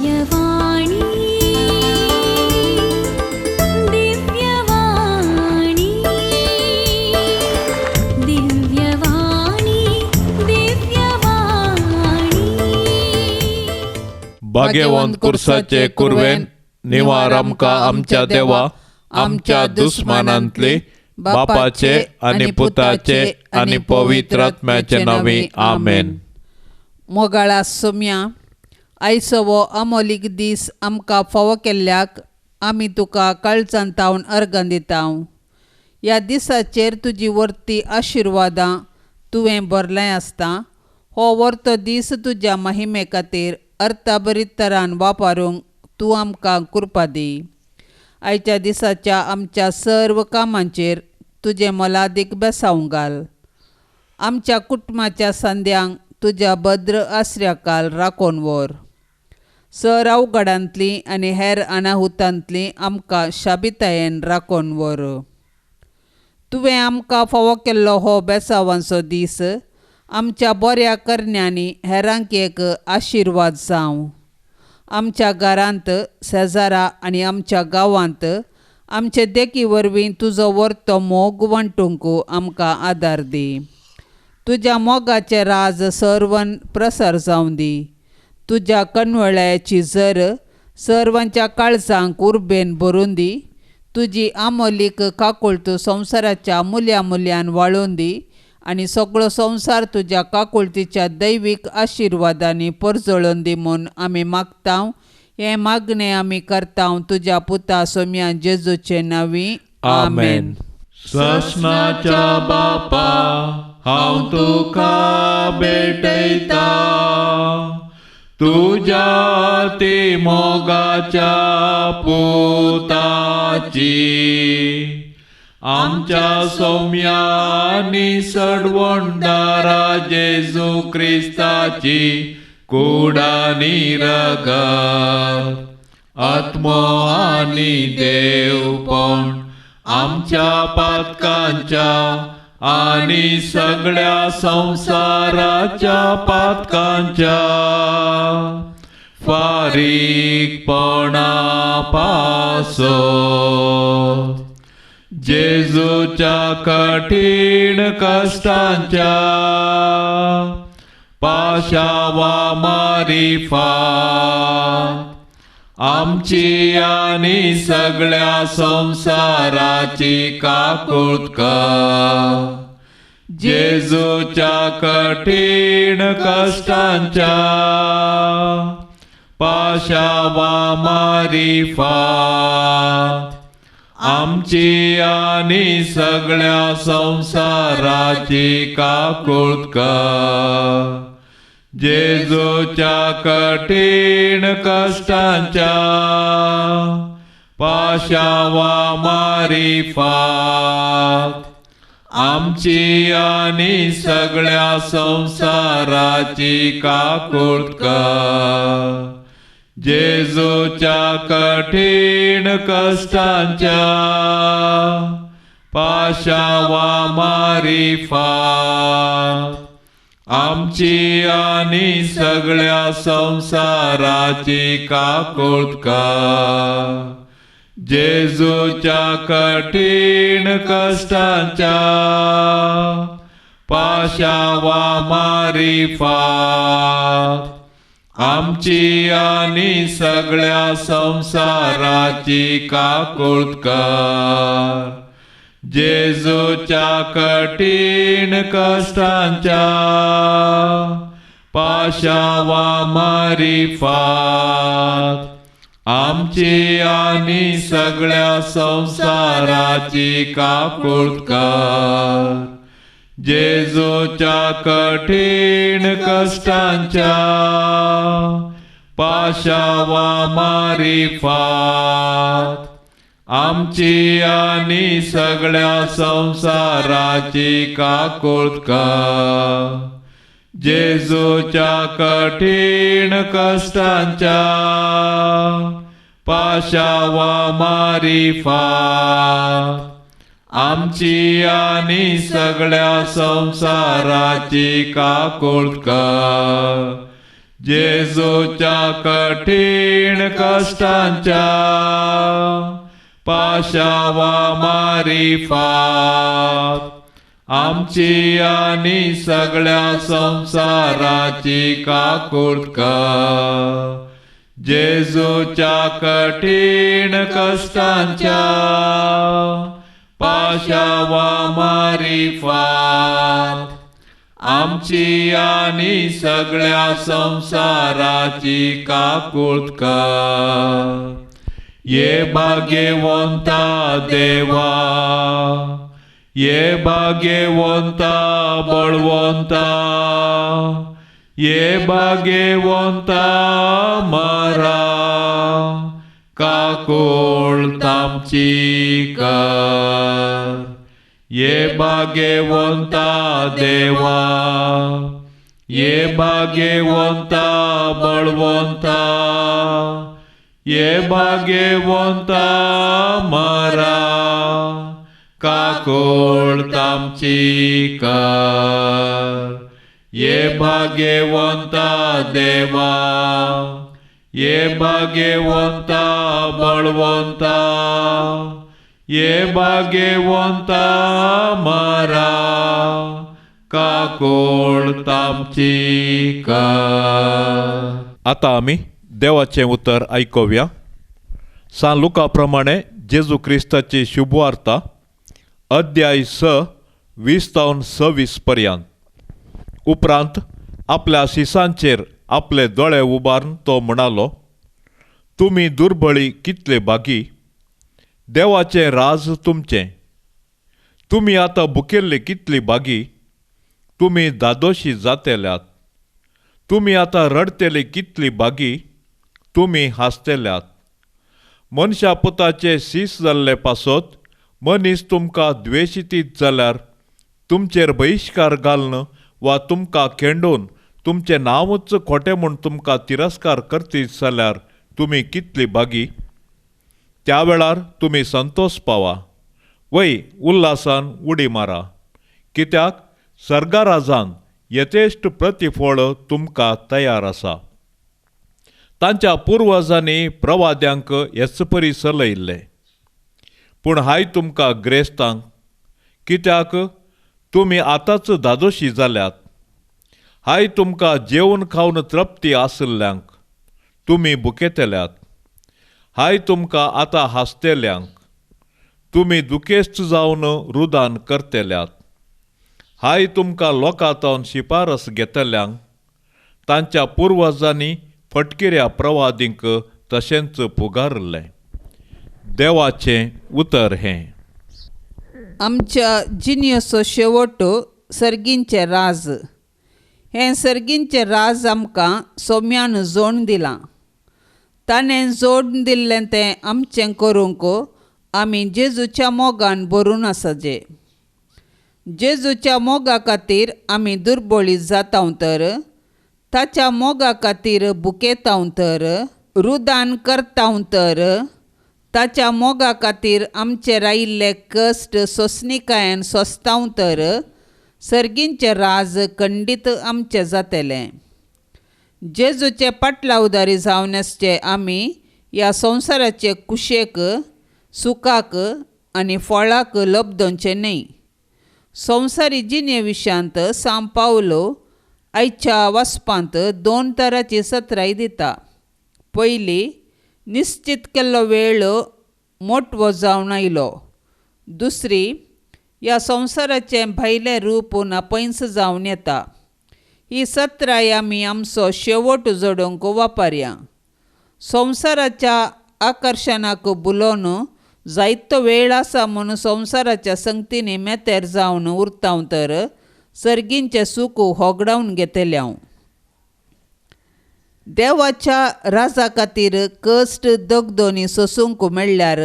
दिव्यवाणी दिव्यवाणी दिव्यवाणी दिव्यवाणी. भाग्यवंत कुर्साचे कुरवेन निवार आमकां आमच्या देवा आमच्या दुस्मानांतली बापाचे आनी पुताचे आनी पवित्र आत्म्याचे नांवी आमेन. मोगाळा सोम्या, आयचो हो अमोलीक दीस आमकां फावो केल्ल्याक आमी तुका काळजान तावन अर्गां दिता. ह्या दिसाचेर तुजी वर्ती आशिर्वादां तुवें भरलें आसता. हो वर्तो दीस तुज्या महिमे खातीर अर्थाभरीत तरान वापरूंक तूं आमकां कृपा दी. आयच्या दिसाच्या आमच्या सर्व कामांचेर तुजें मोलादीक बेसावंक घाल. आमच्या कुटुंबाच्या संद्यांक तुज्या भद्र आसऱ्याकाल राखून व्हर. सर अवघडांतली आनी हेर अनाहुतांतली आमकां शाबितायेन राखून व्हर. तुवें आमकां फावो केल्लो हो बेसावांचो दीस आमच्या बऱ्या करण्यांनी हेरांक एक आशिर्वाद जावं. आमच्या घरांत, शेजारा आनी आमच्या गांवांत आमचे देखी वरवीं तुजो वर्तो मोग वांटूंक आमकां आदार दी. तुज्या मोगाचें राज सर्वन प्रसार जावं दी. तुज्या कनवळ्याची जर सर्वांच्या काळजांक उर्बेन भरून दी. तुजी आमोलीक काकुळट संवसाराच्या मुल्या मुल्यान वाळून दी आनी सगळो संवसार तुज्या काकुळटीच्या दैवीक आशिर्वादांनी परजळून दी म्हूण आमी मागता. हें मागणें आमी करता तुज्या पुता सोम्या जेजूचे नांवी आमेन. ससनाच्या बापा हांव तुका भेटयता, तुज्या ती मोगाच्या पुताची आमच्या सौम्यानी सडवणदारा जेजू क्रिस्ताची कुडानी रगत आत्मो आनी देवपण आमच्या पातकांच्या आनी सगळ्या संवसाराच्या पातकांच्या फारीकपणा पासत जेजूच्या कठीण कश्टांच्या पाशावा मारिफात आमची आनी सगळ्या संवसाराची काकूळट कर. जेजूच्या कठीण कश्टांच्या पाशावा मारिफात आमची आनी सगळ्या संवसाराची काकूळट कर. जेजूच्या कठीण कश्टांच्या पाशावा मारिफात आमची आनी सगळ्या संवसाराची काकूळट कर. जेजूच्या कठीण कश्टांच्या पाशावा मारिफात आमची आनी सगळ्या संवसाराची काकूळट कर. जेजूच्या कठीण कश्टांच्या पाशावा मारिफात आमची आनी सगळ्या संवसाराची काकूळट कर. जेजूच्या कठीण कश्टांच्या पाशावा मारिफात आमची आनी सगळ्या संवसाराची काकूळट कर. जेजूच्या कठीण कश्टांच्या पाशावा मारिफात आमची आनी सगळ्या संवसाराची काकूळट कर. जेजूच्या कठीण कश्टांच्या पाशावा मारिफात आमची आनी सगळ्या संवसाराची काकूळट कर. जेजूच्या कठीण कश्टांच्या पाशावा मारिफात आमची आनी सगळ्या संवसाराची काकूट कर. जेजूच्या कठीण कश्टांच्या पाशावा मारिफात आमची आनी सगळ्या संवसाराची काकूट कर. ये भाग्यवंता देवा, ये भाग्यवंता बळवंता, ये भाग्यवंता मारा काकूट आमची कर. ये भाग्यवंता देवा, ये भाग्यवंता बळवंता, ये भाग्यवंता मारा काकूट आमची कर. ये भाग्यवंता देवा, ये भाग्यवंता बळवंता, ये भाग्यवंता मारा काकूट आमची कर. आतां आमी देवाचें उतर आयकुया. सान लुका प्रमाणे जेजू क्रिस्ताची शुभवार्ता अध्याय 6 20 तावन 26 पर्यंत. उपरांत आपल्या शिसांचेर आपले दोळे उबारून तो म्हणालो, तुमी दुर्बळी कितले भागी, देवाचें राज तुमचें. तुमी आतां भुकेल्ले कितली भागी, तुमी दादोशी जातेल्यात. तुमी आतां रडतेले कितली भागी, तुमी हांसतेल्यात. मनशा पुताचे शीस जाल्ले पासत मनीस तुमकां द्वेशितीत जाल्यार तुमचेर बहिश्कार घालून वा तुमकां खेंडून तुमचें नांवूच खोटें म्हूण तुमकां तिरस्कार करतीत जाल्यार तुमी कितली भागी. त्या वेळार तुमी संतोष पावा, वय उल्हासान उडी मारा, कित्याक सर्गाराजान यथेश्ट प्रतिफळ तुमकां तयार आसा. तांच्या पुर्वजांनी प्रवाद्यांक हेच परी चलयिल्लें. पूण हाय तुमकां ग्रेस्तांक, कित्याक तुमी आतांच धादोशी जाल्यात. हाय तुमकां जेवन खावन तृप्ती आशिल्ल्यांक, तुमी भुकेतल्यात. हाय तुमकां आतां हांसतेल्यांक, तुमी दुखेस्त जावन रुदान करतेल्यात. हाय तुमकां लोकांतावन शिफारस घेतल्यांक, तांच्या पुर्वजांनी फटकिऱ्या प्रवादींक तशेंच पुगारिल्लें. देवाचें उतर हें. आमच्या जिनियसो शेवट सर्गींचें राज. हें सर्गींचें राज आमकां सोम्यान जोड दिलां. ताणें जोड दिल्लें तें आमचें करूंक आमी जेजूच्या मोगान भरून आसाजे. जेजूच्या मोगा खातीर आमी दुर्बळी जाताव तर, ताच्या मोगा खातीर भुकेताव तर, रुदान करताव तर, ताच्या मोगा खातीर आमचेर आयिल्ले कश्ट सोंसणिकायेन सोंसताव तर सर्गींचें राज खंडीत आमचें जातलें. जेजूचे पाटलावदारी जावन आसचे आमी ह्या संवसाराचे कुशेक, सुखाक आनी फळाक लब्दोवचें न्हय. संवसारी जिणे विशयांत सांव पावलो आयच्या वाचपांत 2 तरांची सत्राय दिता. पयली, निश्चित केल्लो वेळ मोटवो जावन आयलो. दुसरी, ह्या संवसाराचें भायलें रूप नापयस जावन येता. ही सत्राय आमी आमचो शेवट जोडूंक वापरया. संवसाराच्या आकर्शणाक बुलोवन जायतो वेळ आसा म्हूण संवसाराच्या संगतींनी मेतेर जावन उरताव तर सर्गींचें सूख होगडावन घेतलें हांव. देवाच्या राजा खातीर कश्ट दगदोनी सोसूंक मेळ्ळ्यार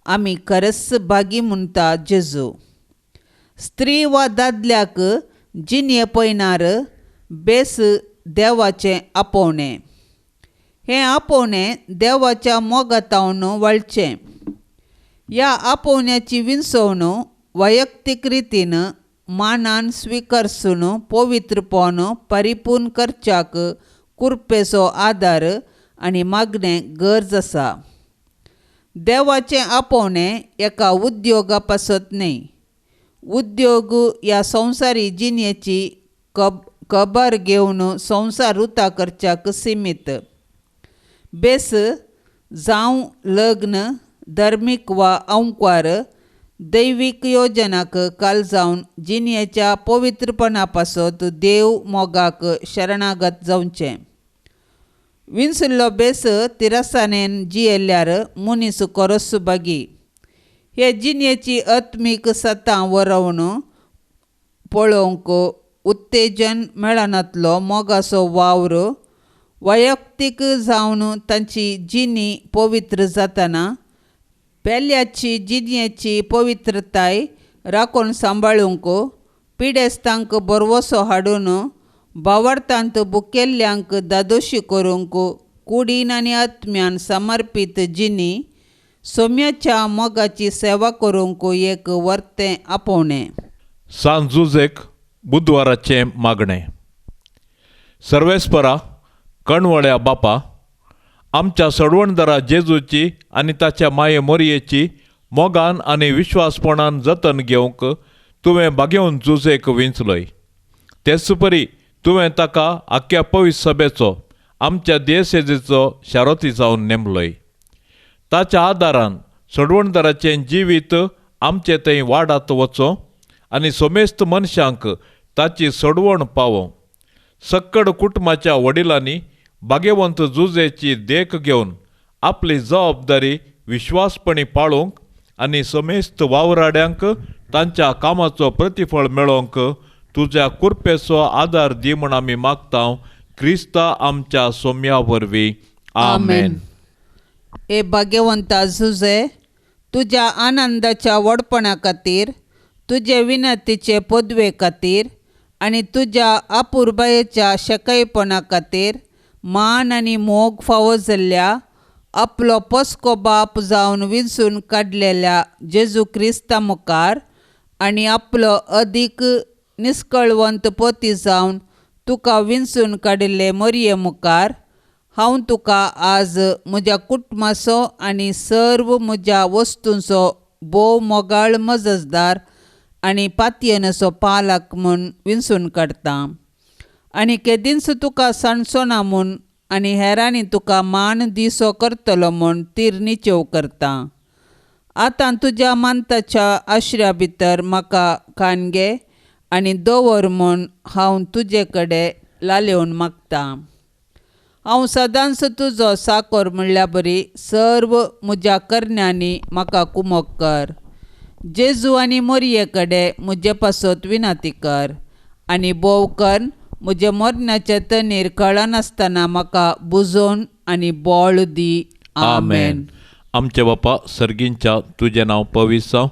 आमी खरेंच भागी म्हणटा जेजू. स्त्री वा दादल्याक जिणें पयणार बेस देवाचें आपोवणें. हें आपोवणें देवाच्या मोगातावन वळचें. ह्या आपोवण्याची विंचवण वैयक्तीक रितीन मानान स्विकारसून पवित्रपण परिपूर्ण करच्याक कुरपेचो आदार आनी मागणें गरज आसा. देवाचें आपोवणें एका उद्योगा पासत न्हय. उद्योग ह्या संवसारी जिणेची खबर घेवन संवसार रुता करच्याक सिमीत. बेस जावं लग्न, धर्मीक वा अंकवार दैवीक योजनाक काल जावन जिणेच्या पवित्रपणा पासत देव मोगाक शरणागत जावचें. विंचल्लो बेस तिरसानेन जियेल्यार मनीस कोरस बागी. हे जिणेची आत्मीक सतां वरोवन पळोवंक उत्तेजन मेळनातलो मोगाचो वावर वैयक्तीक जावन तांची जिणी पवित्र जातना पेल्याची जिणेची पवित्रताय राखून सांबाळूंक पिडेस्तांक बरवसो हाडून भावार्थांत बुकेल्ल्यांक दादोशी करूंक कुडीन आनी आत्म्यान समर्पीत जिणी सोम्याच्या मोगाची सेवा करूंक एक वर्तें आपोवणें. सांत जुझेक बुधवाराचें मागणें. सर्वेस्परा कणवळ्या बापा, आमच्या सडवणदारा जेजूची आनी ताच्या माये मोरयेची मोगान आनी विश्वासपणान जतन घेवंक तुवें बागेवन जुझेक विंचलोय. तेच परी तुवें ताका आख्ख्या पवित्र सभेचो आमच्या देसेजेचो शारोती जावन नेमलोय. ताच्या आदारान सडवणदाराचें जिवीत आमचे थंय वाडात वचो आनी सोमेस्त मनशांक ताची सडवण पावों. सक्कड कुटुंबाच्या वडिलांनी भाग्यवंत जुझेची देख घेवन आपली जबाबदारी विश्वासपणी पाळोवंक आनी समेस्त वावराड्यांक तांच्या कामाचो प्रतिफळ मेळोवंक तुज्या कुरपेचो आदार दी म्हूण आमी मागता क्रिस्ता आमच्या सोम्या वरवीं. आमेन. हे भाग्यवंता जुझे, तुज्या आनंदाच्या व्हडपणा खातीर, तुजे विनंतीचे पदवे खातीर आनी तुज्या अपुरबायेच्या शकयपणा खातीर मान आनी मोग फावो जाल्ल्या आपलो पस्को बाप जावन विंचून काडलेल्या जेजू क्रिस्ता मुखार आनी आपलो अदीक निस्कळवंत पती जावन तुका विंचून काडिल्ले मोरये मुखार हांव तुका आज म्हज्या कुटुंबाचो आनी सर्व म्हज्या वस्तूंचो भोव मोगाळ मजतदार आनी पातयेनाचो पालक म्हूण विंचून काडटा आनी केदींच तुका सांडचो ना म्हूण आनी हेरांनी तुका मान दिसो करतलो म्हूण तीर निचेव करता. आतां तुज्या मानताच्या आश्र्या भितर म्हाका कानगे आनी दवर म्हूण हांव तुजे कडेन लालेवन मागता. हांव सदांच तुजो साकोर म्हणल्या बरी सर्व म्हज्या करण्यांनी म्हाका कुमक कर. जेजू आनी मोरये कडेन म्हजे पासत विनंती कर आनी भोव कर म्हज्या मरणाचे तणीर कळनासतना म्हाका बुजोवन आनी बळ दी. आमेन. आमचे बापा सर्गींच्या, तुजें नांव पवित्र जावं,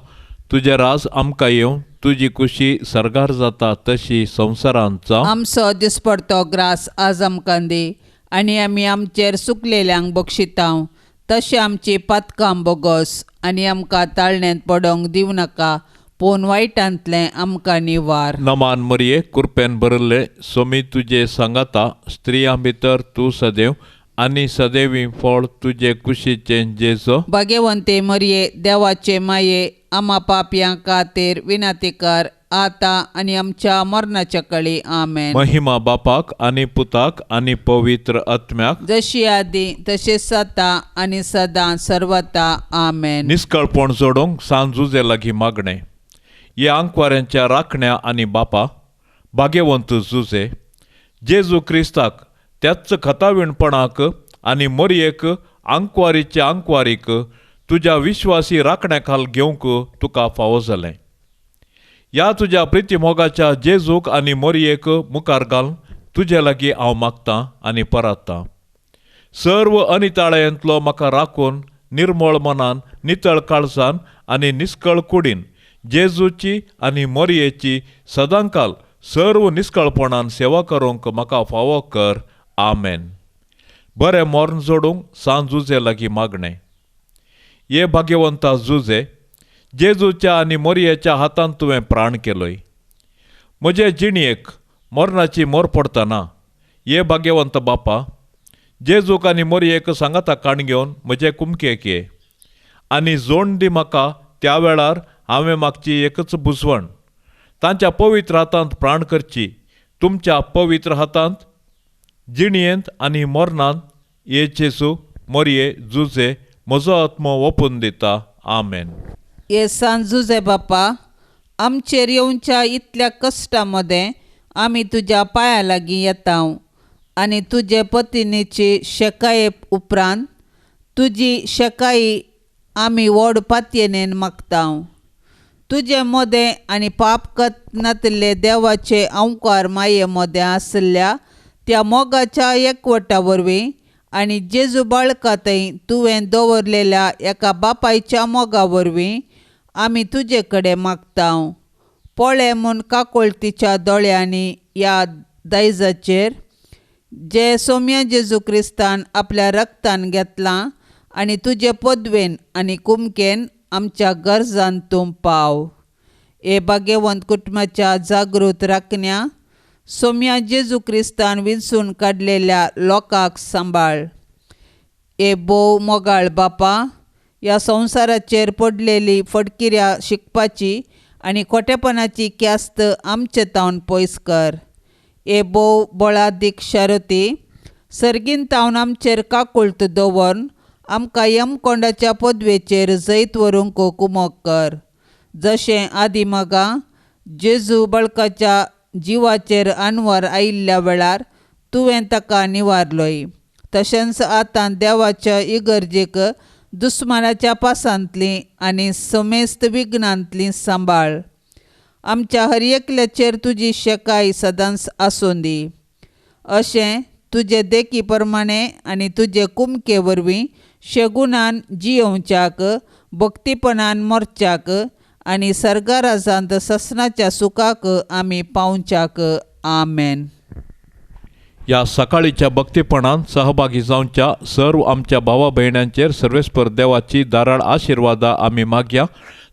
तुजें राज आमकां येवं, तुजी कुशी सर्गार जाता तशी संवसारांत जावं. आमचो दिसपडतो ग्रास आज आमकां दी आनी आमी आमचेर सुकलेल्यांक बक्षितांव तशें आमची पातकां बोगस आनी आमकां ताळण्यांत पडोवंक दिवं नाका, पूण वायटांतलें आमकां निवार. नमान मरये, कुरपेन भरिल्ले सोमी तुजे सांगाता, स्त्रियां भितर तूं सदैव आनी सदैवी फळ तुजे कुशीचें जेजो. भाग्यवंते मरये, देवाचे माये, आमा पापयां खातीर विनंती कर आतां आनी आमच्या मरणाच्या कळी. आमेन. महिमा बापाक आनी पुताक आनी पवित्र आत्म्याक, जशी आदी तशें आतां आनी सदां सर्वता. आमेन. निस्कळपण जोडूंक सांत जुझे लागीं मागणें. ह्या आंकवाऱ्यांच्या राखण्या आनी बापा भाग्यवंत जुझे, जेजू क्रिस्ताक त्याच खताविणपणाक आनी मोरयेक आंकवारीच्या आंकवारीक तुज्या विश्वासी राखण्या खाल घेवंक तुका फावो जालें. ह्या तुज्या प्रितीमोगाच्या जेजूक आनी मोरयेक मुखार घाल तुजे लागीं हांव मागतां आनी परात्तां. सर्व अनिताळयांतलो म्हाका राखून निर्मळ मनान, नितळ काळजान आनी निस्कळ कुडीन जेजूची आनी मोरयेची सदांकाल सर्व निस्कळपणान सेवा करूंक म्हाका फावो कर. आमेन. बरें मर्ण जोडूंक सांत जुझे लागीं मागणें. हे भाग्यवंता जुझे, जेजूच्या आनी मोरयेच्या हातान तुवें प्राण केलोय. म्हजे जिणयेक मरणाची मोर पडटना ये भाग्यवंत बापा, जेजूक आनी मोरयेक सांगाता काण घेवन म्हजे कुमकेक ये आनी जोण दी म्हाका त्या वेळार हांवें मागची एकच बुजवण, तांच्या पवित्र हातांत प्राण करची, तुमच्या पवित्र हातांत जिणयेंत आनी मरणांत ये जेजू मोरये जुजे म्हजो आत्मो ओपून दिता. आमेन. ये सान जुजे बापा, आमचेर येवच्या इतल्या कश्टा मदें आमी तुज्या पांया लागीं येता आनी तुजे पतिनीची शेकाये उपरांत तुजी शेकाई आमी व्हड पातयेनेन मागता. तुजे मदें आनी पाप नातिल्ले देवाचे अंकार माये मदें आशिल्ल्या त्या मोगाच्या एकवटा वरवीं आनी जेजू बाळका थंय तुवें दवरलेल्या एका बापायच्या मोगा वरवीं आमी तुजे कडेन मागता. पळय म्हूण काकोळतीच्या दोळ्यांनी ह्या दायजाचेर जे सोम्या जेजू क्रिस्तान आपल्या रक्तान घेतलां आनी तुजे पदवेन आनी कुमकेन आमच्या गरजान तूं पाव. हे भाग्यवंत कुटुंबाच्या जागृत राखण्या सोम्या जेजू क्रिस्तान विंचून काडलेल्या लोकांक सांबाळ. हे भोव मोगाळ बापा, ह्या संवसाराचेर पडलेली फटकिऱ्या शिकपाची आनी खोटेपणाची ख्यास्त आमचे तावन पयस कर. हे भोव बळादीक शारती, सर्गीन तावन आमचेर काकुळट दवरून आमकां यमकोंडाच्या पदवेचेर जैत व्हरूंक कुमक कर. जशें आदी मगा जेजू बळकाच्या जिवाचेर अनवर आयिल्ल्या वेळार तुवें ताका निवारलोय, तशेंच आतां देवाच्या इगर्जेक दुस्मानाच्या पासांतली आनी समेस्त विघ्नांतली सांबाळ. आमच्या हर एकल्याचेर तुजी शेकाय सदांच आसूं दी. अशें तुजे देखी प्रमाणे आनी तुजे कुमके वरवीं शेगुणान जियोवच्याक, भक्तीपणान मरच्याक आनी सर्गाराजांत ससनाच्या सुखाक आमी पावच्याक. आमेन. ह्या सकाळीच्या भक्तीपणान सहभागी जावच्या सर्व आमच्या भावा भयणांचेर सर्वेस्पर देवाची धाराळ आशिर्वादा आमी मागया.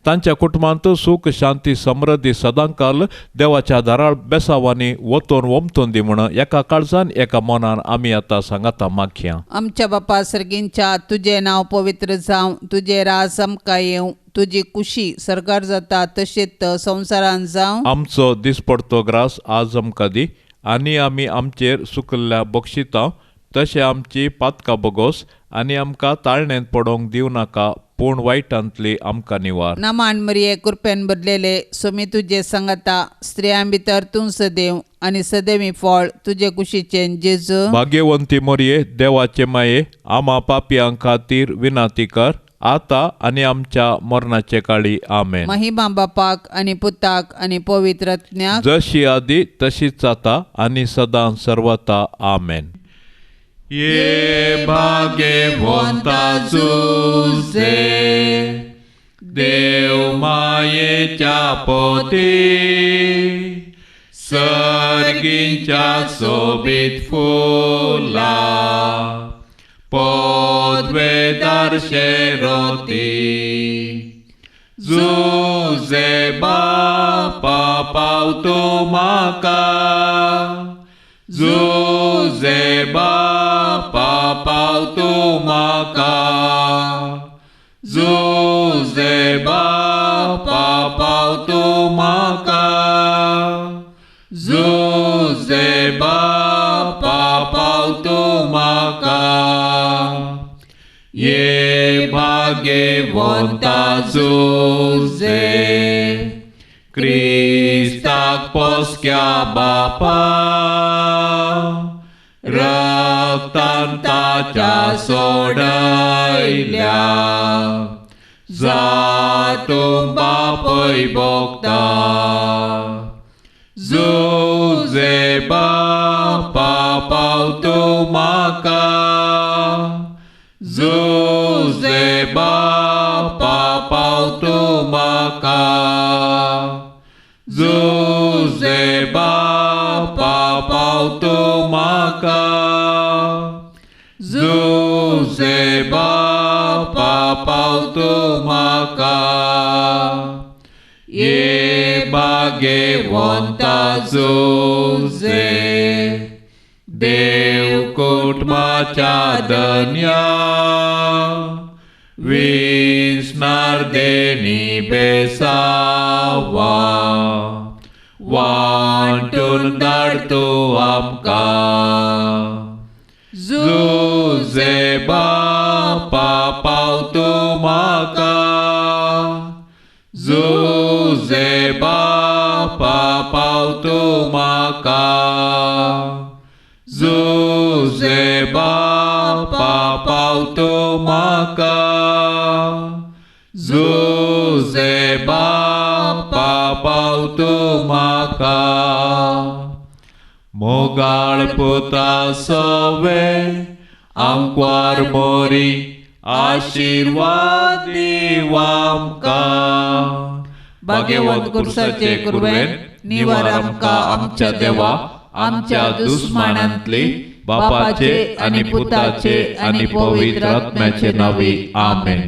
तांच्या कुटुंबांत सूख शांती समृद्धी सदांकाल देवाच्या धाराळ बेसावांनी वतोन वमतोन दी म्हण एका काळजान एका मनान आमी आतां सांगाता मागया. आमच्या बापा सर्गींच्या, तुजें नांव पवित्र जावं, तुजें राज आमकां येवं, तुजी कुशी सरकार जाता तशेंच संवसारान जावं. आमचो दिसपडतो ग्रास आज आमकां दी आनी आमी आमचेर सुकल्ल्या बक्षिता तशें आमची पातकां बगोस आनी आमकां ताळणेंत पडोवंक दिवं नाका, पूण वायटांतली आमकां निवार. नमान मरिये, कृपेन भरलेले, स्वामी तुजे सांगाता, स्त्रियां भितर तूं सदैव आनी सदैवी फळ तुजे कुशीचें जेजू. भाग्यवंती मरिये, देवाचे माये, आमा पापयां खातीर विनाती कर आता आनी आमच्या मरणाचे काळी. आमेन. महिमा बापाक आनी पुताक आनी पवित्र आत्म्याक, जशी आदी तशीच आता आनी सदां सर्वता. आमेन. ये भाग्यवंता जुजे, देव मायेच्या पोती, सर्गींच्या सोबीत फुला पदवेदार शेरोती, जुजे बापा पावतो म्हाका, जुजे बापा पावतो म्हाका, जुजे बापा पावतो म्हाका, जुजे बापा पावतो म्हाका. ये भाग्यवंता जुजे, क्रिस्ताक पोसक्या बापा, रक्तान ताच्या सोडयल्या, जातूं बापय भोगता, जुजे बापा पावतो म्हाका, जुजे बापा पावतो म्हाका, जुजे बापा पावतो म्हाका, जुजे बापा पावतो म्हाका. ये भाग्यवंता जुजे, देव कुटुंबाच्या धन्या विसणार देणी बेसावा वांटून धाड तूं आमकां. जुजे बापा पाव तूं म्हाका, जुजे बापा पाव तूं म्हाका, जुजे बापा पाव तूं म्हाका, जुजे बापा पाव तूं म्हाका. मोगाळ पुता सवे आमक्वार मोरी आशिर्वाद दीव आमकां. भाग्यवंत कुर्साचे कुरवेन निवार आमकां आमच्या देवा आमच्या दुस्मानांतली बापाचे आनी पुताचे आनी पवित्र आत्म्याचे नांवी आमेन.